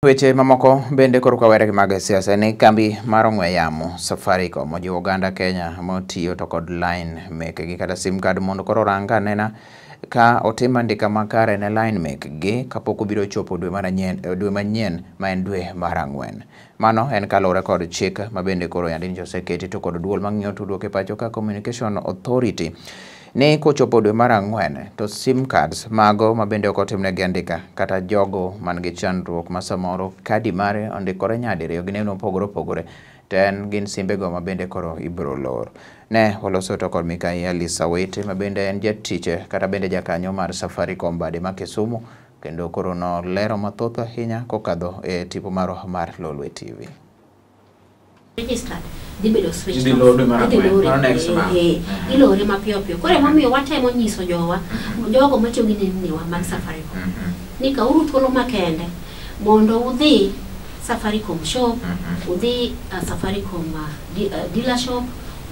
Weche mamoko bende koro ka were gi mag siasa ni kambi mar ong'we yamo Safaricom ojiwo oganda Kenya motiyo to kod line mekgi kata sim card mondo koro orang anena ka otim andika makare ne line mekgi kapok obiro chopo dwe dwe manyien ma en dwe mar 4. Mano en kaluwore kod chik ma bende koro yandi nyocha oseketi to kod duol mang'iyo tudruok e pacho ka Communication Authority ni kochopo dwe mar 4 to sim cards mago ma bende ok otimnegi andika kata jogo man gi chandruok ma samoro kadi mare ondikore nyadiriyo gi neno mopogore opogore to en gin simbego ma bende koro ibiro lor. Ne waloso to kod Mikai Alice Awete ma bende en jatich kata bende jakanyo mar Safaricom bade ma Kisumu kendo koro nolero mathoth ahinya kokadho e tipo marwa mar Lolwe TV. Registered dhi bedo switched Idhi off. lor dwe mar Idhi 4, lore, mano next month. Ilore mapiyo piyo. Koro emomiyo watemo nyiso jowa, jogo matiyo gi nembniwa mag Safaricom, ni kauru thuolo makende mondo udhi Safaricom shop, udhi Safaricom dealer shop,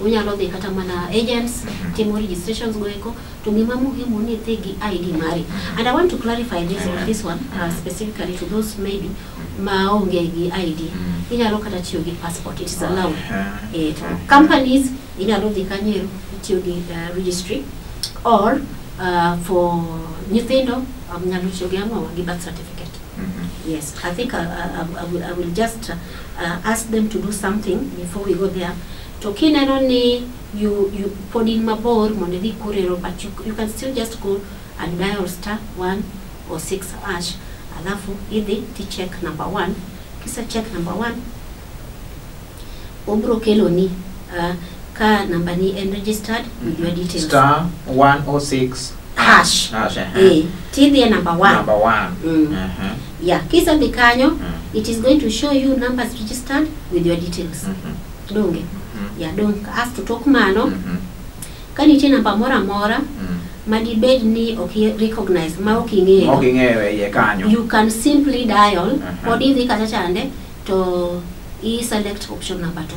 unyalo dhi kata mana agents timo registrations go eko. To gima muhimu ni idhi gi ID mari. And I want to clarify this one specifically to those maybe maonge gi ID. Inyalo kata tiyo gi passport, it is allowed. To companies inyalo dhi kanyo ero itiyo gi registry or for nyithindo nyalo tiyo gi ang'owa gi birth certificate. Yes, I think I will just ask them to do something before we go there. To kineno ni you pod in mabor mondo idhi kurero, but you can still just go and dial *106#, alafu idhi ti check number 1. Kise check number 1, obro keloni ka namba ni en registered with your details. *106 Hash. Hash. Tidhi e number 1. Number 1. Yeah, kisedhi kanyo, it is going to show you numbers registered with your details. Donge? Yeah, dong asto tok mano, ka nitie namba moro amora ma dibed ni ok i recognize, ma ok ing'eyo, Ok ing'eyo e iye kanyo. You can simply dial. Pod idhi kacha chande to i select option number 2.